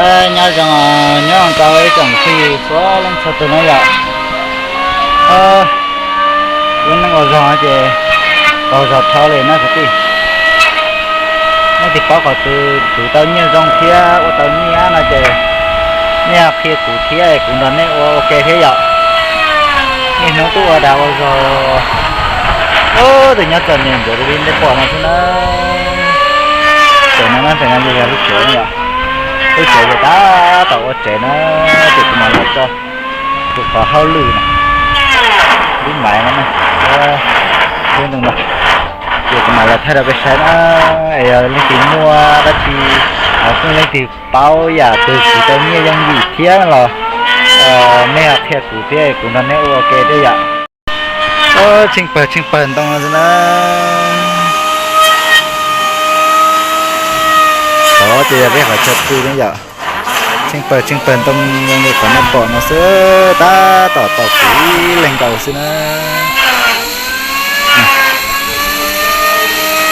Nyob zoo, nyob zoo tau ib tsoom kwv tij txhua leej txhua tus na yom. Lub neej ua zog ces qaug zog dhau li na kwv tij. Nej twb paub qhov twg kuv tau nyiaj zoo thiab ua tau nyiaj no ces nej ho qhia kuv thiab kuv nrog nej ua ua ke thiab yom. Niaj hnub tuaj ua dag ua zog, ub, twb nyob txom nyem ncuav li nej pom no xwb na. Tsev no na, tsev no yog lub tsev yom. Lub tsev ces tab tom ua tsev na, ces kuv mam los tso kuv qhov hauj lwm na, lub maiv no na, lub ntoo no, ces kuv mam los thaij rau peb saib na. Es yog leej twg muaj dab tsi, kuj leej twg paub yam twg kuv tau nyiaj yooj yim thiab los nej ho qhia kuv thiab kuv nrog nej ua ua ke thiab yom. Tsheej pawg tsheej pawg ntoo no xwb na. Qhov ces yog peb qhov chaw pw ne yom. Tsheej pawg tsheej pawg ntoo zoo li qhov nej pom no xwb, tab tom tau kuv ib leeg nkaus xwb na.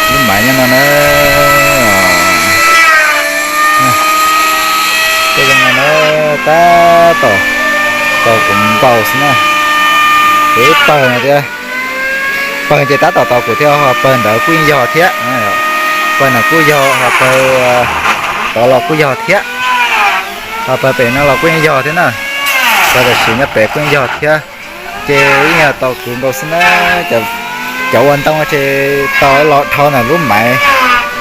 Lub maiv nyob no na. Tej zoo no na, tab tom tau kuv nkaus xwb na. Kuv ib pawg no thiab. Pawg ces tab tom tau kuv thiab, ho pawg ntawd kuj yog thiab. Pawg no kuj yog, ho pawg tod los kuj yog thiab. Ho pawg pem no los kuj yog thiab na. Pawg tam sim nyob pem kuj yog thiab. Ces yeej yog tau kuv nkaus xwb na. Cov ua ntoo ces tau los dhau ntawm lub maiv,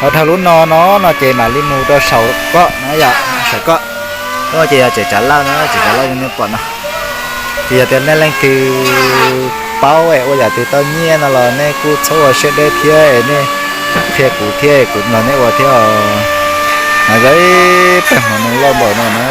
los dhau lub no no no ces mam li mus rau saum koj no yom, saum koj. Lub no ces yog tsev tsav laj no, tsev tsav laj li nej pom no. Ces yog tias nej leej twg paub es ua yam twg tau nyiaj no los nej kuj txhob ua siab deb thiab es nej qhia kuv thiab kuv nrog nej ua thiab os. No yog ib pawg hmoov noo loj npaum no na.